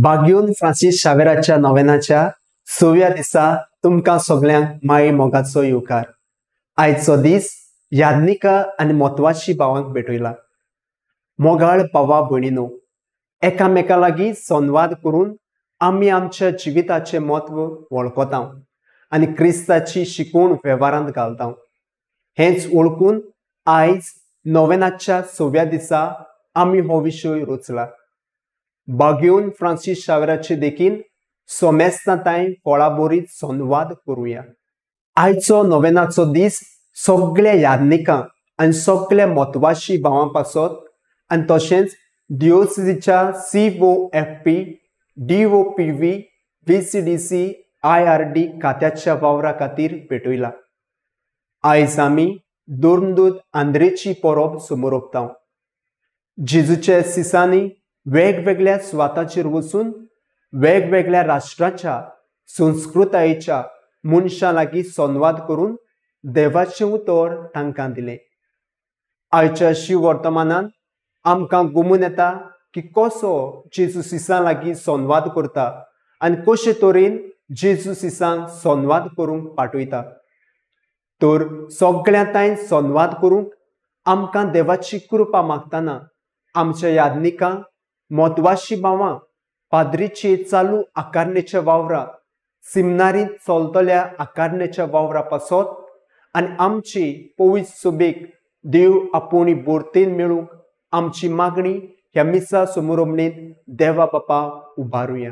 बाग्योन Francis शावेराच्या नोवेनाच्या सव्या दिसा तुमकां सगळ्यांक माई मोगाचो येवकार। आयचो दीस यादनिका आनी म्हत्वाची भावांक भेटयला। मोगाळ भावा भयणीनो, एकामेका लागीं संवाद करून आमी आमच्या जिविताचें म्हत्व वळखता आनी क्रिस्ताची शिकवण वेव्हारांत घालता। हेंच वळखून आयज नोवेनाच्या सव्या दिसा आमी हो विशय रचला। बाग्योन फ्रांसीस शावेराचे देखीन सोमेस्तांताय कोळाबोरीत संवाद करुया। आयचो नोवेनाचो दीस सगळ्या यादनिकां आनी सगळ्या म्हत्वाची भावां पासत आनी तशेंच दियोसिच्या COFP, DOPV, VCDC, IRD खात्याच्या वावरा खातीर पेटयला। आयज आमी दुर्मदूत आंद्रेची परब समोरपता। जेजूच्या सिसांनी वेगवेगळ्या सुवातांचेर वचून वेगवेगळ्या राष्ट्राच्या संस्कृतायेच्या मनशां लागीं संवाद करून देवाचें उतर तांकां दिलें। आयच्या शिव वर्तमानान आमकां गुमून येता की कसो जेजू सिसां लागीं संवाद करता आनी कशे तरेन जेजू सिसांक संवाद करूंक पाठयता। तर सगळ्यां तांय संवाद करूंक आमकां देवाची कृपा मागतना आमच्या यादनिकां, म्हत्वाची भावां, पाद्रीचे चालू आकारणेच्या वावरा, सिमनारींत चलतल्या आकारणेच्या वावरा पासत आनी आमची पवित्र सभेक देव आपोवणी बोरतेन मेळूंक आमची मागणी ह्या मिसा समोरमणेंत देवा बापा उबारुया।